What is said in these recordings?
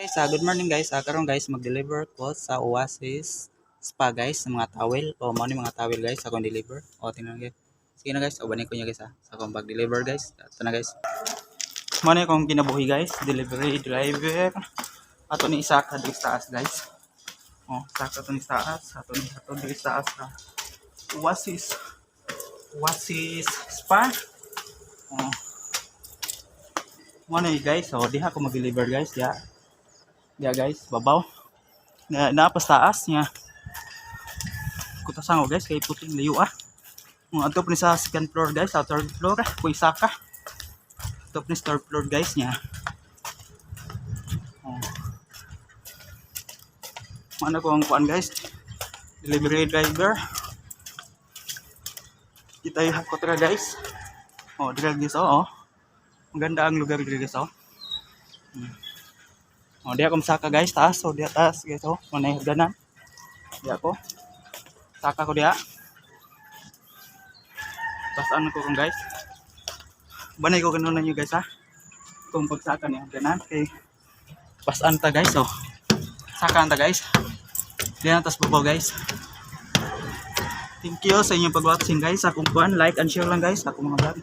Guys, good morning, guys. Karon guys, mag-deliver ko sa Oasis Spa, guys, sa mga towel. O mao ni mga towel, guys, akong deliver. O tingnan, guys. Sige na, guys, ubanin ko niyo, guys, ha, sa akong pag-deliver, guys. Ito na, guys. Mao ni akong kinabuhi, guys, delivery driver. Ato ni isaka diri sa taas, guys. Oh, saka to ni sa taas, ato ni ato diri sa taas sa Oasis Spa. Oh. Mao ni, guys, so diha ko mag-deliver, guys, diha. Diha, guys, babaw. Na naa pa sa taas niya. Kutasan ko, guys, kay puting layo ah. Mga ato pa ni sa second floor, guys, sa third floor, kung isaka. Ato pa ni sa third floor, guys, niya. Oh. Ano ko ang kuan, guys? Delivery driver. Kita yung hakot ra, guys. Oh, dira, guys, oh. Maganda ang lugar diri, guys, oh. Oh, diha ko saka, guys, taas. So diha taas, guys, oh. Manay hagdanan. Diha ko. Saka ko diha. Pasaan ko kung, guys. Banay ko ganun niyo, guys, ha. Kung pagsaka niya hagdanan kay pasaan ta, guys, oh. Saka ta, guys. Diha na tas babaw, guys. Thank you sa inyong pag-watching, guys. Akong kuan, like and share lang, guys, akong mga vlog.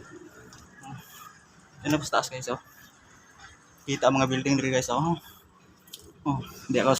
Yan na taas, guys, oh. Kita ang mga building diri, guys, oh. Oh, di ako